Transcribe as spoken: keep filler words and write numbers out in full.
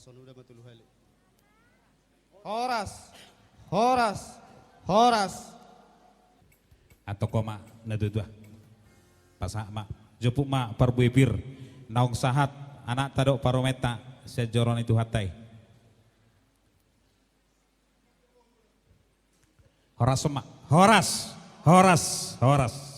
Tolu dama tolu hali. Horas, horas, horas. Antong ho ma na dua-dua. Pasahat ma. Jopuk ma parbue pir naung sahat anakta dohot parumaenta sian joro ni Tuhanta i. Horas ma. Horas, horas, horas.